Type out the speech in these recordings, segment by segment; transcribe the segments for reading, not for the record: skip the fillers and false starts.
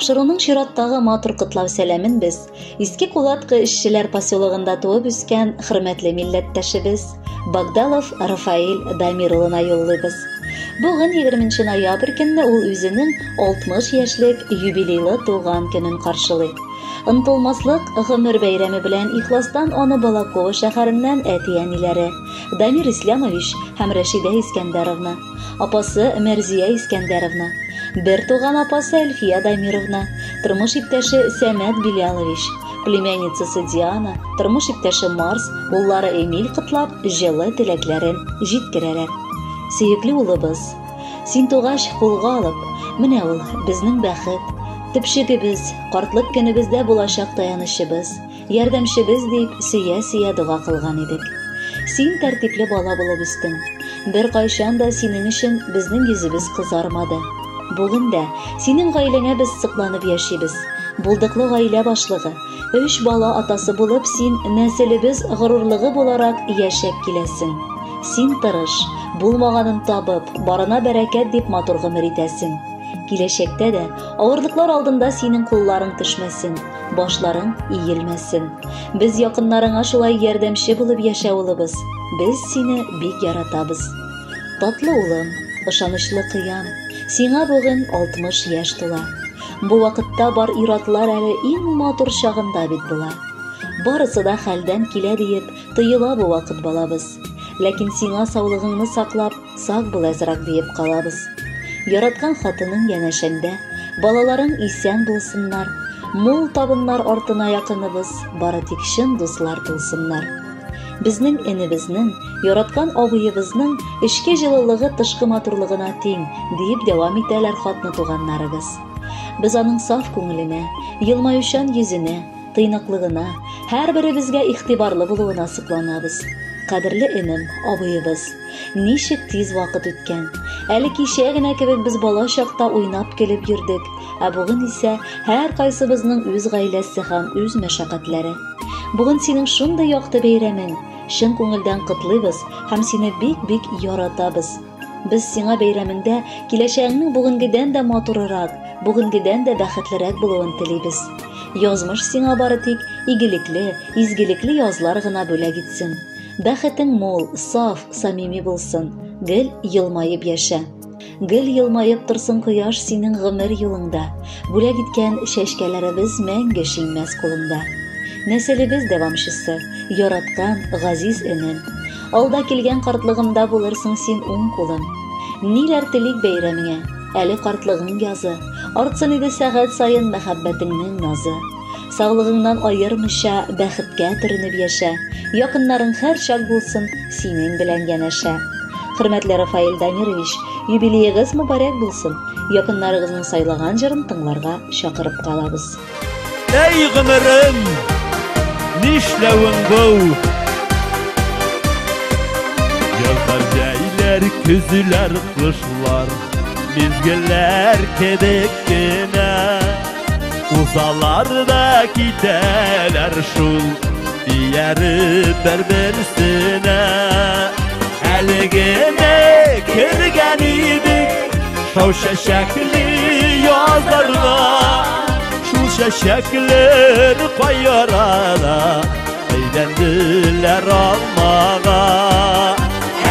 Тапшыруның чираттагы матур котлау сәламен без Иске Кулаткы эшчеләр поселогында туып үскән хөрмәтле милләттәшебез Багдалов Рафаэль Дамир улына юллыйбыз. Бүген 20 ноябрь көнне ул үзенең 60 яшьлек юбилейлы туган көнен каршылый. Онытылмаслык гомер бәйрәме белән ихластан аны Балаково шәһәреннән әти-әниләре Дамир Ислямович һәм Рәшидә Искәндәровна, апасы Мәрзия Искәндәровна, бер туган апасы Әлфия Дамировна, тормыш иптәше Сәмәт Билялович, племянницасы Диана, тормыш иптәше Марс, уллары Эмиль котлап, җылы теләкләрен җиткерәләр. Сөекле улыбыз, син тугач кулга алып, менә ул, безнең бәхет, төпчегебез, картлык көнебездә булачак таянычыбыз, ярдәмчебез дип сөя-сөя дога кылган идек. Син тәртипле бала булып үстең. Беркайчан да синең өчен безнең йөзебез кызармады. Бүген дә синең гаиләңә без сокланып яшибез. Булдыклы гаилә башлыгы, өч бала атасы булып син нәселебез горурлыгы буларак яшәп киләсең. Син тырыш, булмаганын табып, барына бәрәкәт дип матур гомер итәсең. Киләчәктә дә авырлыклар алдында синең кулларың төшмәсен, башларың иелмәсен. Без якыннарыңа шулай ярдәмче булып яшә, улыбыз. Без сине бик яратабыз. Татлы улым, ышанычлы кыям, сиңа бүген 60 яшь тула. Бу вакытта бар ир-атлар әле иң матур чагында бит була. Барысы да хәлдән килә диеп тоела бу вакыт балабыз. Ләкин сиңа саулыгыңны саклап, сак бул әзрәк диеп калабыз. Яраткан хатының янәшәңдә, балаларың исән булсыннар, мул табыннар артына якыныбыз, бары тик чын дуслар тулсыннар. Безнең энебезнең, яраткан абыебызның эчке җылылыгы тышкы матурлыгына тиң, диеп дәвам итәләр хатны туганнарыбыз. Без аның саф күңеленә, елмаючан йөзенә, тыйнаклыгына, һәрберебезгә игътибарлы булуына сокланабыз. Кадерле энем, абыебыз, ничек тиз вакыт үткән. Әле кичә генә кебек без бала чакта уйнап көлеп йөрдек, ә бүген исә һәркайсыбызның үз гаиләсе һәм үз мәшәкатьләре. Бүген синең шундый якты бәйрәмең, чын күңелдән котлыйбыз һәм сине бик-бик яратабыз. Без сиңа бәйрәмеңдә киләчәгеңнең бүгенгедән дә матурырак, бүгенгедән дә бәхетлерәк булуын телибез. Язмыш сиңа бары тик игелекле, изгелекле язлар гына бүләк итсен. Бәхетең мул, саф, самими булсын. Гел елмаеп яшә. Гел елмаеп торсын кояш синең гомер юлыңда. Бүләк иткән чәчкәләребез мәңге шиңмәс кулыңда. Нәселебез дәвамчысы, яраткан газиз энем. Алда килгән картлыгымда булырсың син уң кулым. Ниләр телик бәйрәмеңә, әле картлыгың язы. Артсын иде сәгать саен мәхәббәтеңнең назы. Саулыгыңнан аермыйча бәхеткә төренеп яшә. Якыннарың һәрчак булсын синең белән янәшә. Хөрмәтле Рафаэль Дамирович, юбилеегыз мөбарәк булсын. Якыннарыгызның сайлаган җырын тыңларга чакырып калабыз. Әй гомерем, нишләвең бу? Язлар, җәйләр, көзләр, кышлар, мизгелләр кебек кенә. Узалар да китәләр шул, ияреп бер-берсенә. Әле генә кергән идек шау чәчәкле язларга. Шул чәчәкләр кай арада әйләнделәр алмага.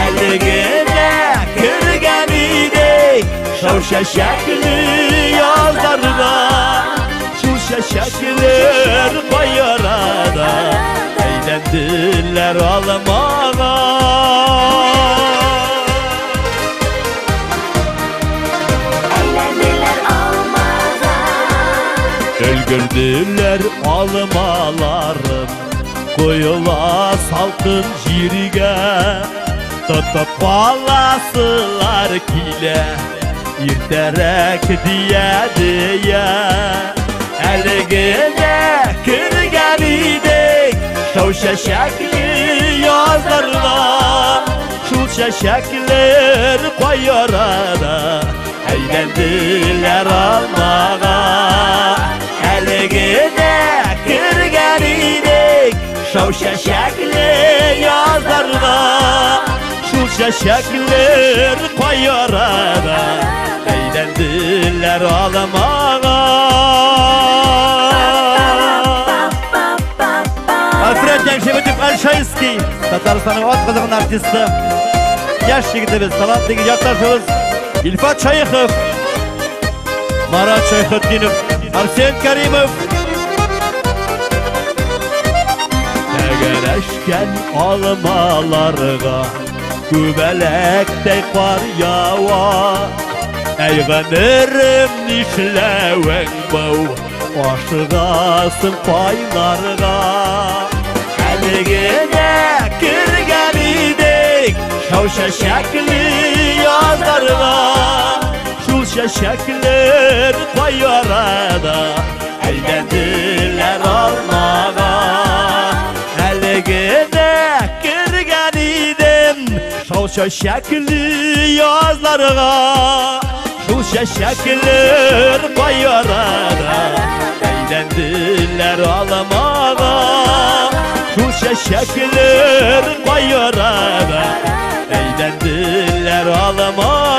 Әле генә кергән идек шау чәчәкле язларга. Шул чәчәкләр кай арада әйләнделәр алмага. Әйләнделәр алмага. Өлгерделәр алмаларым, коела салкын җиргә. Тотып аласылар килә, иртәрәк дия-дия. Әле генә кергән идек шау чәчәкле язларга. Шул чәчәкләр кай арада әйләнделәр алмага. Әле генә кергән идек шау чәчәкле язларга. Шул чәчәкләр кай арада әйләнделәр алмага. Котик Альшайский, Татарстанның атказанган артисты. Яшь егетебез, талантлы якташыбыз Илфат Шаихов, Марат Шайхетдинов, Арсен Каримов. Тәгәрәшкән алмаларга күбәләктәй кар ява. Әй, гомерем, нишләвең бу? Ашыгасың кайларга? Әле генә кергән идек шау чәчәкле язларга. Шул чәчәкләр кай арада әйләнделәр алмага. Әле генә кергән идем шау чәчәкле язларга. Шул чәчәкләр кай арада әйләнделәр алмага. Шул чәчәкләр кай арада әйләнделәр алмага.